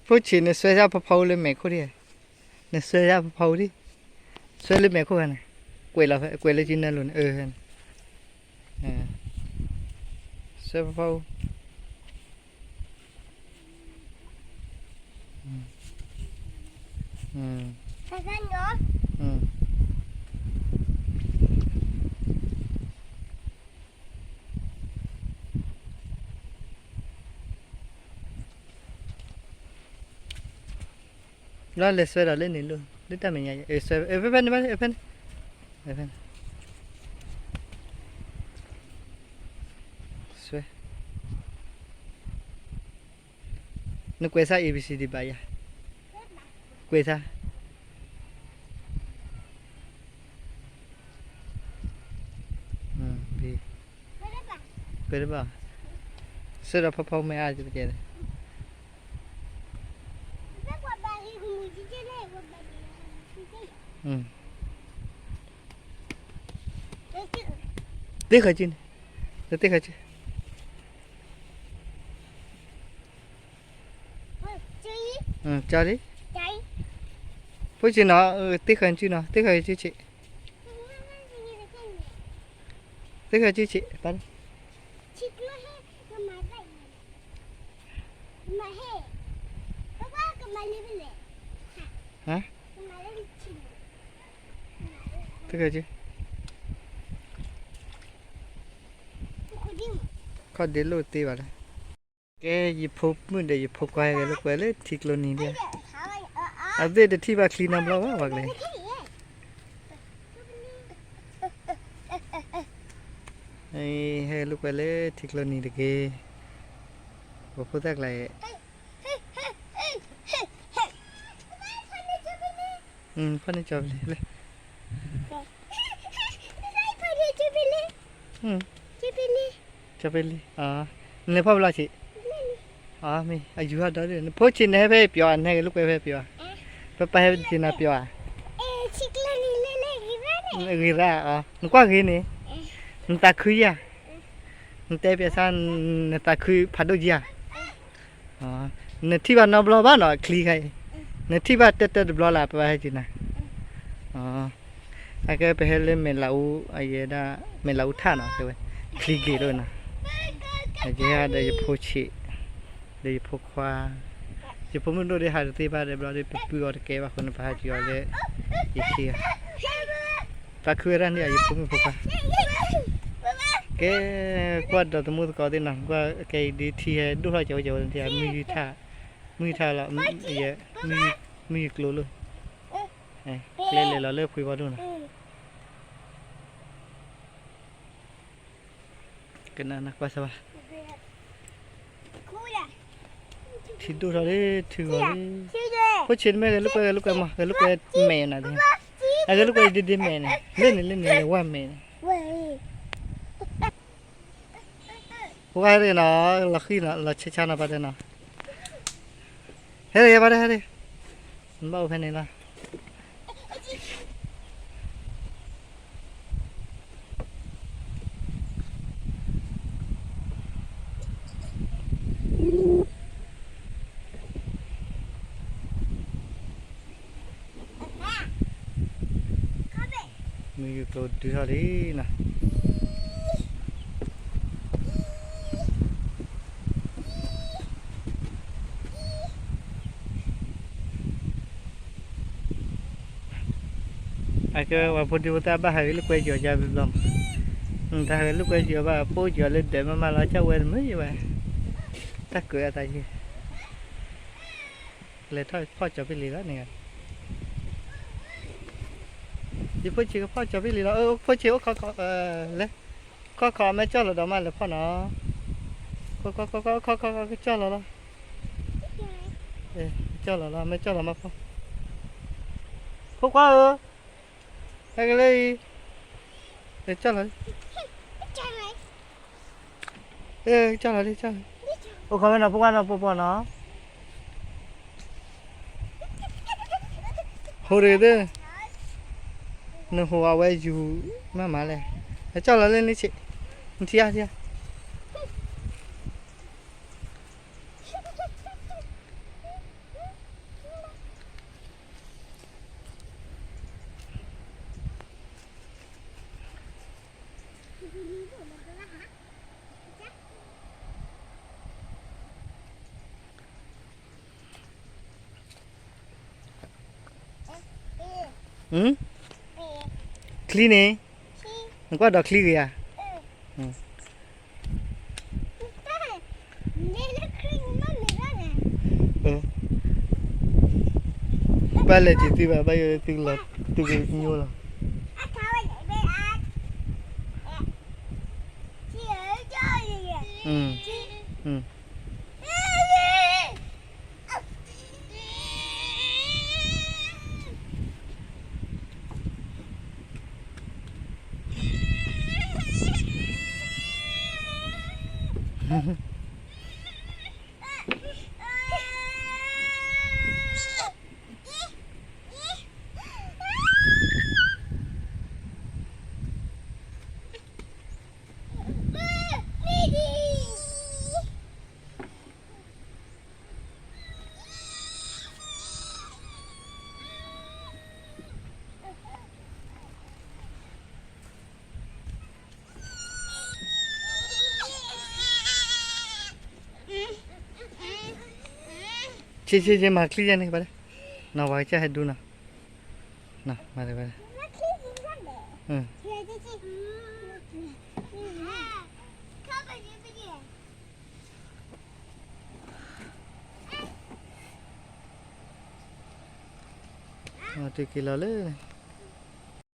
ဖိဆံးန့ၣ် ဆွဲဆၣ်ဖီဖီအူလၢမဲာ်ခိၣ်ဒံး, နဆွဲဆၣ်ဖီဖီအူဒံး, ဆွဲလၢမဲာ်ခိၣ်ဂၤန့ၣ်, ကွဲးလီၤဖဲ ကွဲးလၢကနၢလိၤန့ၣ်, အၢ, ဆွဲဖီဖီအူ. လီၤလဲၤဆွဲဒီးလၢန့ၣ်လိၤ လၢတၢ်မဲာ်ညါ, ဖဲဖဲန့ၣ်ဘၣ်, ဖဲန့ၣ်, ဖဲန့ၣ်, ဆွဲ, နကွဲးဆၣ် A B C D ဘၣ်ယၤ, ကွဲးဆၣ်, ကွဲးတဘၣ်, ဆွဲဒီးဖီဖီမဲာ်အါကဲ, သ့ဃာ်က့န့ၣ်, သ့ဃာ်က့, ကၠီလံ, ဖိဆံးနီၤ, သ့ဃာ်က့နီၤ, သ့ဃာ်က့ဆံး, သ့ဃာ်က့ဆံး, ပၢ်, ဟါ, သ့ဃာ်က့, ခီၣ်ဒ့လိၣ်သ့ဘၣ်လၢ, ကဲ ယဖိမုၣ်ဒီးယဖိခွါဂဲၤလိာ်ကွဲလၢထံကျိနံၤဒၣ်, အသ့ၣ်တထံၣ်ဘၣ်ချံနီတဘျီဘၣ် ပှၤကလဲၤ, ဟဲလိာ်ကွဲလၢထံကျိနံၤတဂ့ၤ, ပှၤဖိသၣ်ကျါအံၤ, ဖီၣ်န့ၢ်ကၠီပလံၤလၢ, ကၠီပလံၤ, နလဲၤဖီၣ်ဘျီဆံး, မ့ၢ်အယူၤဟီၣ်ဒီး နဖိဆံးနဟဲဖဲပျီၤဧါ, နဟဲဂဲၤလိာ်ကွဲဖဲပျီၤဧါ, ပပၢ်ဟဲပစံးနၤပျီၤဧါ, ဂ့ၤရၣ်, နကွၢ်ဂ့ၤန့ၣ်, နသးခုဧါ, နတဲပျီၤဆါ, နသးခုဖးဒိၣ်ကံဧါ, နထံၣ်ဘၣ်နီတဘျီဘၣ်နီၤ ချံခါအံၤ, နထံၣ်ဘၣ်တၢၢ်တၢၢ်တဘျီလၢ် ပဘၣ်ဟဲက့ၤနၤ, အကဲပဟဲလၢမဲာ်လးအူ, အယဲဒၣ်, မဲာ်လးအူထၣ်နီၤ တဲဝဲ, ချံက့ၤလိာ်နီၤ, ယဟဲဒီးယဖိဆံး, ဒီးယဖိခွါ, ယဖိမုၣ်ဒိၣ်ဒ်ဟးတသ့ဘၣ်ဒီးဘျီဒီး ပပုၢ်အီၤတကဲဘၣ်အဃိန့ၣ် ပဟးက့ၤအီၤလၢ, ယခံဂၤ, သးခုဝဲဒၣ်န့ၣ် ယဖိမုၣ်ဖိခွါ, ကဲ, ကွၢ်ဒီးသမူသကိးသ့ၣ်နီၤ, ကွၢ်ကဲအံၤဒ်ထံဟဲဒိၣ်ထီၣ် ကဲဝဲကဲဝဲန့ၣ် မုၢ်ထါ, မုၢ်ထါလီၤ, မုၢ်ယကျိၤလိာ်, ကျဲလဲၤလီၤလၢဖှံဘီဒိၣ်နီၤ, ကနၣ်နကွၢ်စၢၤဘၣ်, ထံဒိၣ်ထီၣ်လံ, ထံဂီၤလံ, ဖိဆံးနမ့ၢ်ဂဲၤလိာ်ကွဲ ဂဲၤလိာ်ကွဲမး ဂဲၤလိာ်ကွဲမဲာ်နၤ, အဂဲၤလိာ်ကွဲဒ်ဒ်မဲာ်န့ၣ် လၢန့ၣ်လၢန့ၣ် လဲၤဝဲမဲာ်န့ၣ် ပှၤဟဲဒၣ်နီၤ, လီၤဃံနီၤ လီၤဆဲးဆါနီၤ ပှၤတဲနီၤ, ဟဲဒၣ်ယဲ ပှၤတဲ ဟဲဒၣ်, နဘၣ်အိၣ်ဖဲန့ၣ်လီၤ. မုၢ်ယူၢ်ကျိၤဒုးထီၣ်လံနီၤ. အကဲဝဲပှၤဖိဒံဖိသၣ်ဘၣ်ဟးဂဲၤလိာ်ကွဲက့ၤအီၤကဘျီဘျီ, တၢ်ဟးဂဲၤလိာ်ကွဲက့ၤအီၤဘၣ် ပိာ်က့ၤအီၤလၢဒၢးမးမးလီၤ ကၢ်ဝဲတမုာ်ယဲဘၣ်, တၢ်ကၢၤအသးယဲ, လဲၤထီၣ်ဖီၣ်ကၠီၤပ့လံလီၤန့ၣ်, ယဖိဆံးကဖီၣ်ကၠီၤပ့လံလီၤ, ဖိဆံးအိၣ်ခီခီ, လဲၤ, ခီခီ မ့ၢ်ကၠီၣ်လီၤဒီးမးလဲၤဖီၣ်နီၤ, ခီခီ ခီခီ ခီခီ ကၠီၣ်လီၤလီၤ, ကၠီၣ်လီၤလီၤ မ့ၢ်ကၠီၣ်လီၤမးဖီၣ်, ဖိခွါဧၢ, ဟဲက့ၤလၢအံၤ, ကၠီၣ်လီၤ, ကၠီၣ်လီၤလံ, ကၠီၣ်လီၤ, အိၣ်ခိးဝဲနီၤ ဖိခွါနီၤ ပီၤပီၤနီၤ, ဟိးတဂ့ၤသ့ၣ်, နဟိးအဝဲယူၤမးမးလဲၣ်, ကၠီၣ်လီၤလၢနဆံး, နထံၣ်ဧါ ထံၣ်ဧါ. ချံန့ၣ်, နကွၢ်ဒီးချံဂ့ၤဧါ. ဘၣ်လဲၤစံးသုဘၣ်, ဘၣ်ယိၣ်သုလီၤ, သုကညိလီၤ. ဆ့ဆ့ဆ့ မၤချံယဲန့ၣ်, နီၤ ပှၤကစၢ်ဟဲဒူနီၤ, နီၤ မၤတဝဲ, တုၤက့ၤလီၤလၢ